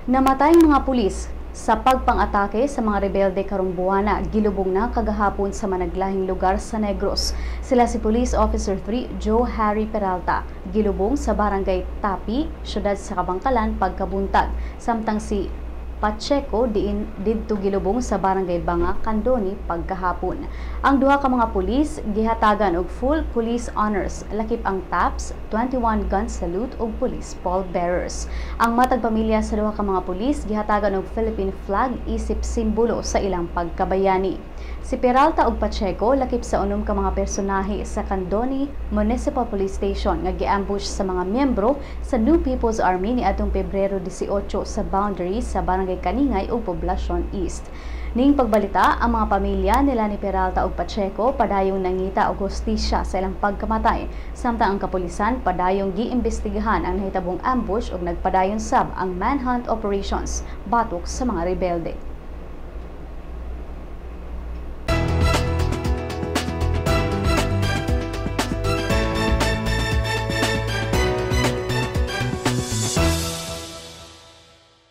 Namatay mga pulis sa pagpang-atake sa mga rebelde karong buwana gilubong na kagahapon sa managlahing lugar sa Negros. Sila si Police Officer 3 Joe Harry Peralta, gilubong sa Barangay Tapi, siyudad sa Kabankalan pagkabuntag. Samtang si Pacheco diin didto gilubong sa Barangay Banga, Candoni pagkahapon. Ang duha ka mga pulis gihatagan og full police honors, lakip ang TAPS, 21 gun salute ug police pall bearers. Ang matag pamilya sa duha ka mga pulis gihatagan og Philippine flag isip simbolo sa ilang pagkabayani. Si Peralta ug Pacheco lakip sa 6 ka mga personahe sa Candoni Municipal Police Station nga giambush sa mga miyembro sa New People's Army niadtong Pebrero 18 sa boundary sa Barangay Kaningay ug Poblacion East. Ning pagbalita, ang mga pamilya nila ni Peralta ug Pacheco padayong nangita og hustisya sa ilang pagkamatay, samtang ang kapulisan padayong giimbestigahan ang nahitabong ambush ug nagpadayon sab ang manhunt operations batok sa mga rebelde.